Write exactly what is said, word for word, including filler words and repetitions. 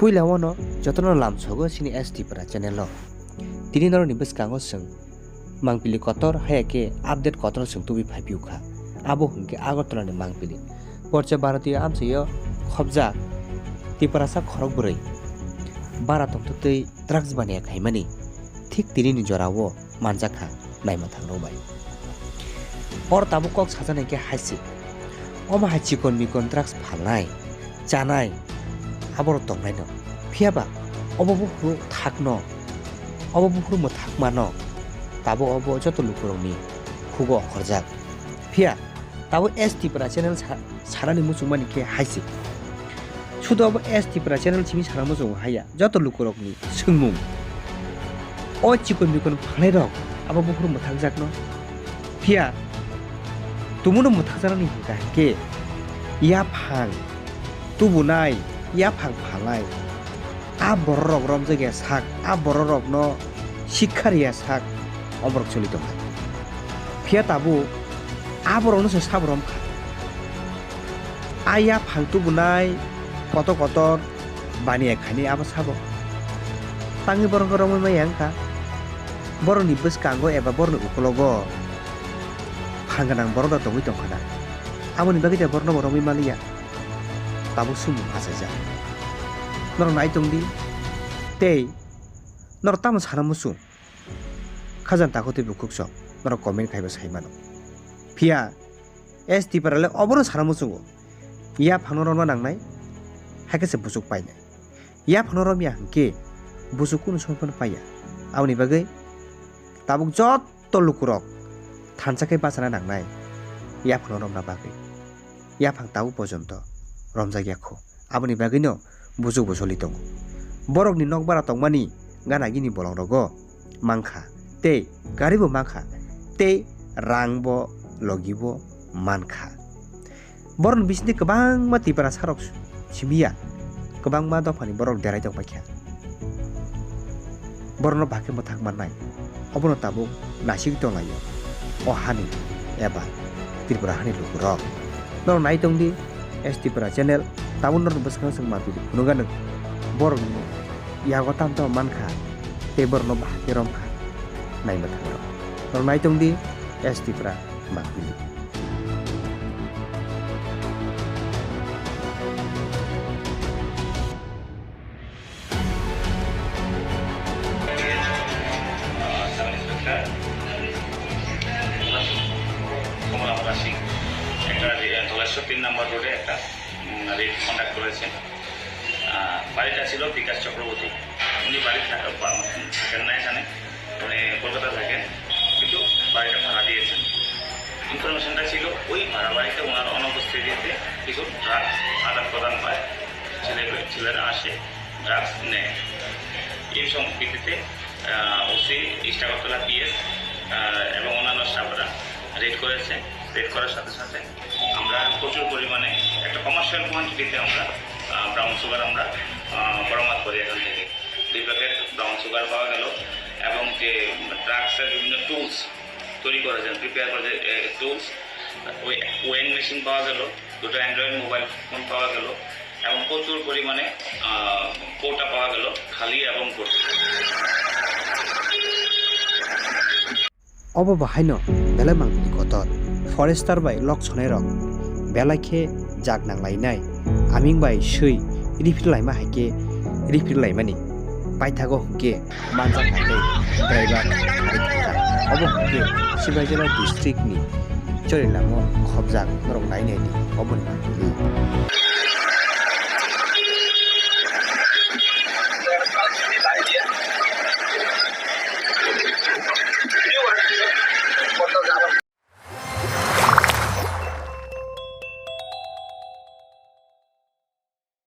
Puila wano jotono lamsogo chini S T Para channel o. Tini norokni bwskango chwng mangpili kotor haya khe update kotor chwng tubui phaiphiyukha. Abo hwnkhe Agartala ni mangpili. Porcha Bharatiya amchaio khobjak Tiprasa khorok bwrwi bara tongthok twi drugs baniya khaimani thik tinini jorao manjakha naimwthangrok bai. Oro tabuk kok sajana hinkhe haisik. Omo hai chikon mikon drugs phalnai, chanai, aborok tongnaino. Phiyaba obo buphuru thakno, obo buphuru mwthakmano, tabuk obo joto lukurokni khugo okhorjak. Phiya tabuk S T Para channel sa-, sanani muchungmani khe haisik. Sudu obo S T Para channel simi sana muchungo haya. Joto lukurokni swngmung. O chikon mikon phalnairok abo buphuru mwthakjakno. Phiya tumuno mwthakjaknani hwnkha hinkhe yaphang tubunai, yaphang phalnai, a bororok romjakya sak, a bororokno sikha riya sak, oborok choli tongkha. Phiya tabuk a borokno se sabo romkha. A yaphang tubunai kotor kotor baniya khainai abo sabo. Tangwi borok romwi maya wngkha. Borokni bwskango eba borokni ukologo phan gwnang borok da tongwi tongkha na. Aboni bagwi da borokno bo romwi manliya. Tabuk sumung achaijak. Norok nai tongdi. Tei norok tamo sana muchung? Khajang takhuk tei bukhuk sok norok comment khaibo sai mano. Phiya S T Para le obono sana muchungo. Yaphangno romna nangnai, haikhe se buchuk painai. Yaphangno romya hwnkhe buchuk kunu somoi phano paiya. Aboni bagwi tabuk joto lukurok thansa khe bachana nangnai yaphangno romna bagwi. Yaphang tabuk pojonto romjakya kho. Aboni bagwino buchuk bo choli tongo. Borokni nokbara tongmani gana gini bolongrogo mankha, tei garibo mankha, tei rangbo logibo mankha. Borokni bisingtwi kwbangma Tiprasarok simiya, kwbangma dophani borok derai tongpaikha. Borokno bahai khe mwthang mannai, obono tabuk naisik tonglaio o hani eba Tripura hani lukurok. Norok nai tongdi S T Para channel, tabuk norok bwskango chwng mapili phunukganw borokni yago tamo tamo mankha tei borokno bahai khe romkha naimwthangrok. Norok nai tongdi S T Para mapili. কমলাপুরা সিং, একটা রে-, ধলেশ্বর তিন নম্বর রোডে একটা, উম, red conduct করেছেন। আহ, বাড়িটা ছিল বিকাশ চক্রবর্তী, উনি বাড়ি থা-, বা-, থাকেন না এখানে, উনি কলকাতা থাকেন, কিন্তু বাড়িটা ভাড়া দিয়েছেন। ইনফরমেশনটা ছিল ওই ভাড়া বাড়িতে ওনার অনুপস্থিতিতে কিছু ড্রাগস আদান প্রদান হয়, ছেলে, ছেলেরা আসে, ড্রাগস নেয়। এই সম-, ভিত্তিতে, আহ, ওসি ইস্ট আগরতলা পিএস, আহ, এবং অন্যান্য স্টাফরা রেড করেছে। রেড করার সাথে সাথে আমরা প্রচুর পরিমাণে একটা কমার্শিয়াল কোয়ান্টিটিতে আমরা, আহ, ব্রাউন সুগার আমরা, আহ, বরামদ করি এখান থেকে। দুই প্যাকেট ব্রাউন সুগার পাওয়া গেল এবং যে ড্রাগসের বিভিন্ন টুলস তৈরি করা যায়, প্রিপেয়ার করা যায়, এ, টুলস, ওই ওয়েইং মেশিন পাওয়া গেল, দুটো অ্যান্ড্রয়েড মোবাইল ফোন পাওয়া গেল এবং প্রচুর পরিমাণে, আহ, কৌটা পাওয়া গেল, খালি এবং ভর্তি। Obo bo haino belai mangpili kotor. Forester bai lok sonai rok belai khe jak nang lainai. Aming bai swi riphi laima hai khe riphi laimani. Paithago hwnkhe manjak hai tei driver kharwi thangkha. Obo hwnkhe Sipaijala district ni Chorilamo khobjak norok nai nai di oboni mangpili.